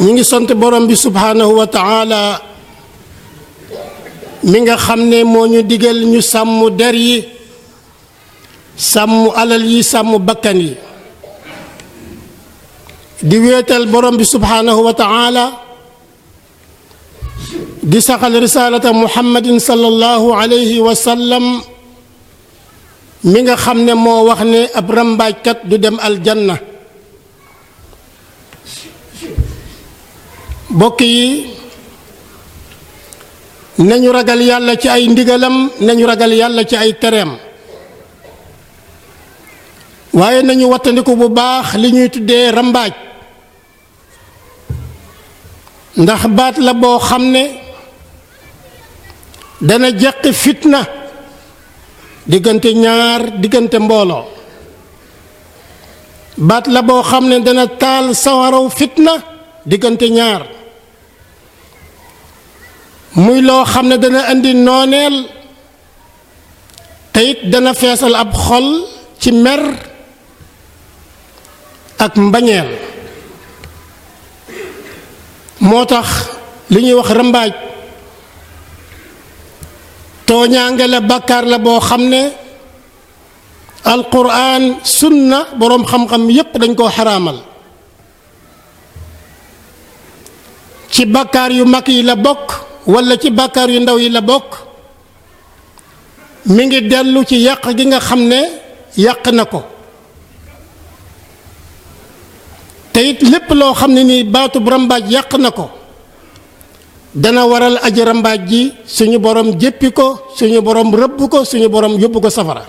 ñi ngi sant borom bi subhanahu wa ta'ala mi nga xam ne moo ñu digal ñu sàmm der yi sàmm alal yi sàmm bakkan yi di wéetal borom bi subhanahu wa ta'ala di saxal risalata muhammadin sallallahu alayhi wa sallam mi nga xam ne moo wax ne ab rambaajkat du dem aljanna bokk yi nañu ragal yàlla ci ay ndigalam nañu ragal yàlla ci ay tereem waaye nañu wattandiku bu baax li ñuy tuddee rambaaj ndax baat la boo xam ne dana jeqi fitna diggante ñaar diggante mbooloo baat la boo xam ne dana taal sawaraw fitna diggante ñaar muy loo xam ne dana indi nooneel te it dana feesal ab xol ci mer ak mbañeel moo tax li ñuy wax rambaaj tooñaange la bàkkaar la boo xam ne alquran sunna boroom xam-xam yépp dañ koo xaraamal ci bàkkaar yu mag yi la bokk walla ci bàkkaar yu ndaw yi la bokk mi ngi dellu ci yàq gi nga xam ne yàq na ko te it lépp loo xam ne nii baatub rambaaj yàq na ko dana waral aji rambaaj ji suñu borom jéppi ko suñu borom rëbb ko suñu borom yóbbu ko safara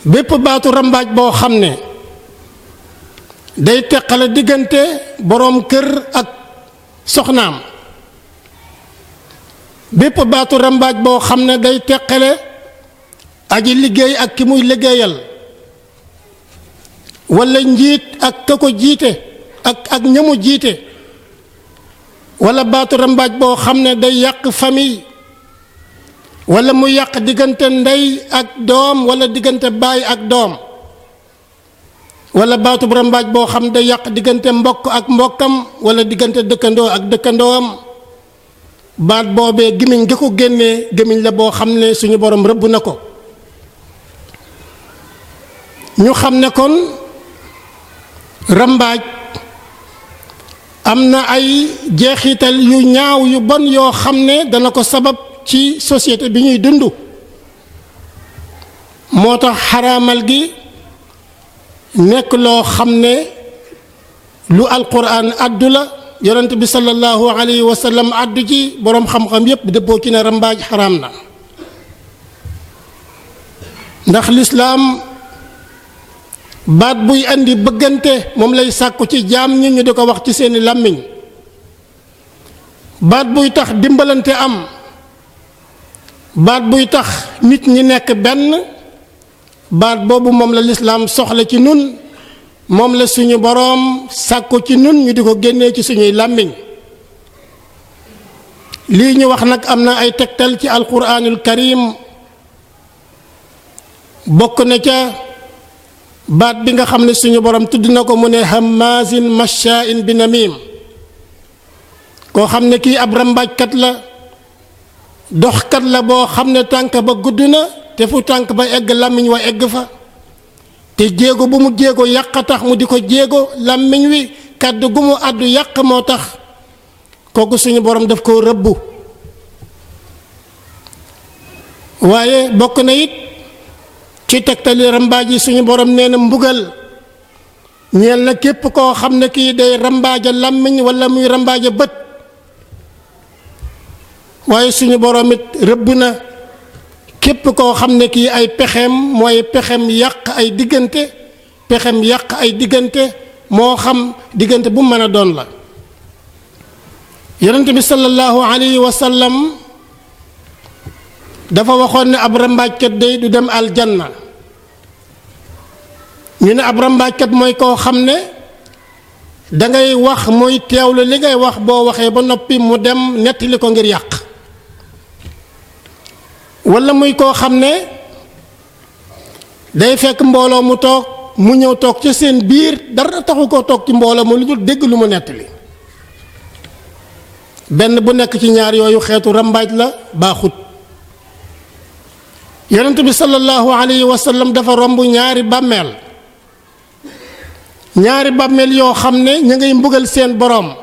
bépp baatu rambaaj boo xam ne day teqale diggante boroom kër ak soxnaam bépp baatu rambaaj boo xam ne day teqale aji liggéey ak ki muy liggéeyal walla njiit ak ka ko jiite ak ñamu jiite walla baatu rambaaj boo xam ne day yàq famille walla mu yàq diggante ndey ak doom walla diggante baay ak doom walla baatu rambaaj boo xam day yàq diggante mbokk ak mbokkam walla diggante dëkkandoo ak dëkkandoom baat boobee gémmiñ nga ko génnee gémmiñ la boo xam ne suñu borom rëbb na ko ñu xam ne kon rambaaj am na ay jeexital yu ñaaw yu bon yoo xam ne dana ko sabab ci société bi ñuy dund moo tax xaraamal gi nekk loo xam ne lu alquran addu la yonent bi sallallahu alayhi wa sallam addu ci boroom xam-xam yépp dëppoo ci ne rambaaj xaraam na ndax lislaam baat buy andi bëggante moom lay sàkku ci jaam ñi ñu di ko wax ci seeni làmmiñ baat buy tax dimbalante am baat buy tax nit ñi nekk benn baat boobu moom la lislaam soxla ci nun moom la suñu boroom sàkku ci nun ñu di ko génnee ci suñuy làmmiñ lii ñu wax nag am na ay tegtal ci alquranul karim bokk na ca baat bi nga xam ne suñu borom tudd na ko mu ne hammazin masha'in bi namim koo xam ne kii ab rambaajkat la doxkat la boo xam ne tànk ba gudd na te fu tànk ba egg làmmiñ wa egg fa te jéego bu mu jéego yàq tax mu di ko jéego làmmiñ wi kàddu gu mu àddu yàq moo tax kooku suñu borom daf koo rëbbu waaye bokk na it ci tegtali rambaaj yi suñu borom nee na mbugal ñeel na képp koo xam ne kii day rambaaja làmmiñ walla muy rambaaja bët waaye suñu borom it rëbb na képp koo xam ne kii ay pexeem mooy pexem yàq ay diggante pexem yàq ay diggante moo xam diggante bu mën a doon la yonent bi sallallahu alayhi wa sallam dafa waxoon ne ab rambaajkat day du dem aljanna ñu ne ab rambaajkat mooy koo xam ne dangay wax muy teewlu li ngay wax boo waxee ba noppi mu dem nettali ko ngir yàq walla muy koo xam ne day fekk mbooloo mu toog mu ñëw toog ca seen biir dara taxu koo toog ci mbooloo mu lu dul dégg lu mu nettali. benn bu nekk ci ñaar yooyu xeetu rambaaj la baaxut. yonent bi sallallahu alayhi wa sallam dafa romb ñaari bàmmeel yoo xam ne ñu ngay mbugal seen boroom.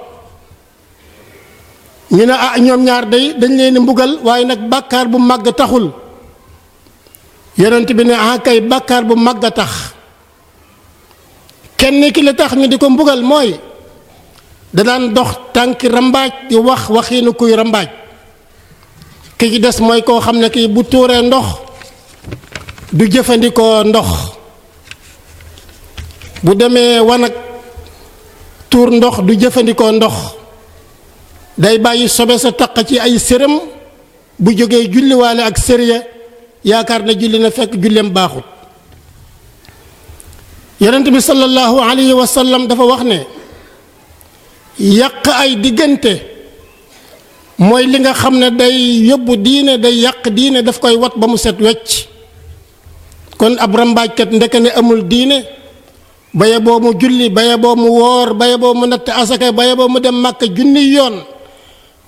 ñu ne ñoom ñaar day dañ leen mbugal waaye nag bàkkaar bu màgg taxul. yonent bi ne kay bàkkaar bu màgg a tax. kenn ki la tax ñu di ko mbugal mooy da daan dox tànki rambaaj di wax waxiinu kuy rambaaj. ki ci des mooy koo xam ne kii bu tuuree ndox du jëfandikoo ndox. bu demee wanag tuur ndox du jëfandikoo ndox. day bàyyi sobe sa taq ci ay sërëm bu jógee julliwaale ak sëriya yaakaar na julli na fekk julleem baaxut. yonent bi sallallahu alayhi wa sallam dafa wax ne yàq ay diggante mooy li nga xam ne day yóbbu diine day yàq diine daf koy wat ba mu set wecc. kon ab rambaajkat ndeke ne amul diine baye boo mu julli baye boo mu woor baye boo mu natt asaka baye boo mu dem màkk junni yoon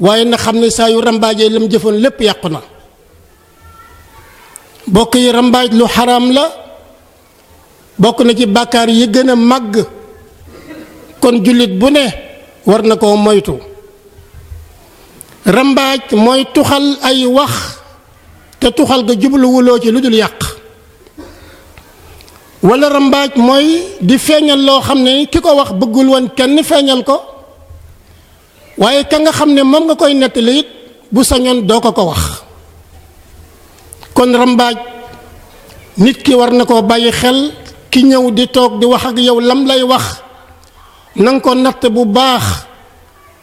waaye na xam ne saa yu rambaajee lam jëfoon lépp yàqu na. bokk yi rambaaj lu xaraam la bokk na ci bàkkaar yi gën a màgg kon jullit bu ne war na koo moytu. rambaaj mooy tuxal ay wax te tuxal ga jubluwuloo ci lu dul yàq. wala rambaaj mooy di feeñal loo xam ne ki ko wax bëggul woon kenn feeñal ko waaye ka nga xam ne moom nga koy nettali it bu sañoon doo ko wax. kon rambaaj nit ki war na koo bàyyi xel. ki ñëw di toog di wax ak yow lam lay wax nanga ko natt bu baax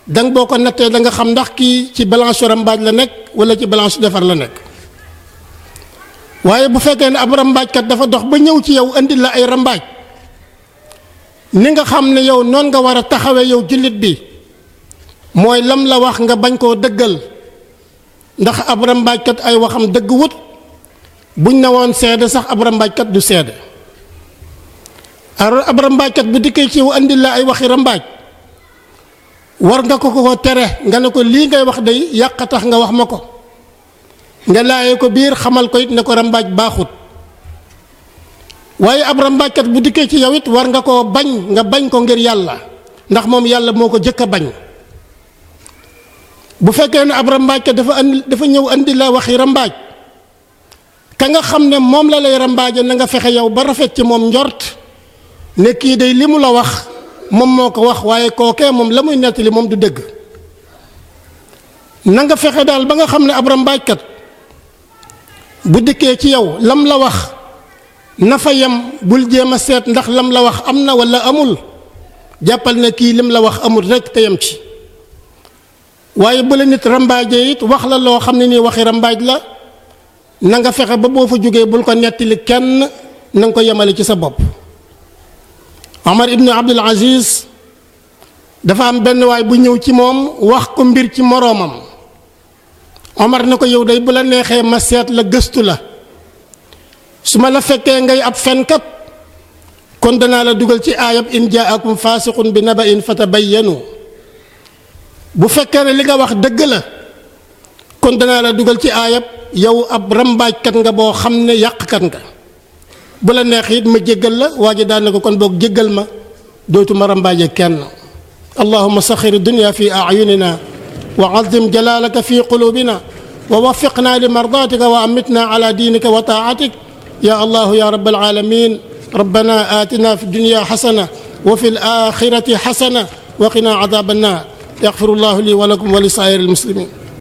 danga boo ko nattee da nga xam ndax kii ci balance rambaaj la nekk wala ci balance defar la nekk. waaye bu fekkee ne ab rambaajkat dafa dox ba ñëw ci yow indi la ay rambaaj ni nga xam ne yow noon nga war a taxawee yow jullit bi mooy lam la wax nga bañ koo dëggal ndax ab rambaajkat ay waxam dëgg wut buñ ne woon seede sax ab rambaajkat du seede. ab rambaajkat bu dikkee ci yow indi la ay waxi rambaaj war nga ko tere nga ne ko lii ngay wax day yàq tax nga wax ma ko. nga laayee ko biir xamal ko it ne ko rambaaj baaxut. waaye ab rambaajkat bu dikkee ci yow it war nga koo bañ nga bañ ko ngir yàlla ndax moom yàlla moo ko jëkk a bañ. bu fekkee ne ab rambaajkat dafa ñëw andi la waxi rambaaj ka nga xam ne moom la lay rambaaje na nga fexe yow ba rafet ci moom njort ne kii day li mu la wax moom moo ko wax waaye kookee moom la muy nettali moom du dëgg. na nga fexe daal ba nga xam ne ab rambaajkat bu dikkee ci yow lam la wax na fa yem bul jéem a seet ndax lam la wax am na wala amul jàppal ne kii lim la wax amul rekk te yem ci. waaye bu la nit rambaajee it wax la loo xam ne nii waxi rambaaj la na nga fexe ba boo fa jógee bul ko nettali kenn na nga ko yemale ci sa bopp. Omar ibn Abdul Aziz dafa am benn waay bu ñëw ci moom wax ko mbir ci moroomam. Omar ne ko yow day bu la neexee ma seet la gëstu la su ma la fekkee ngay ab fenkat kon danaa la dugal ci aayab in jaakum faasiqun bi naba'in fatabayyanu. bu fekkee ne li nga wax dëgg la kon danaa la dugal ci aayab yow ab rambaajkat nga boo xam ne yàqkat nga. bu la neex it ma jéggal la waa ji daan ne ko kon boog jéggal ma dootuma rambaaje kenn. allahumma saxir dunya fi ayunina wa azim jalalaka fi qulubina wa waffiqna li mardatika wa amitna ala diinika wa taatik ya allahu ya rabbal alamin. rabbana atina fi dunya xasana wa fi l axirati xasana wa qina adaba annar. yaxfirullahu li wa lakum wa li saa'iril muslimin.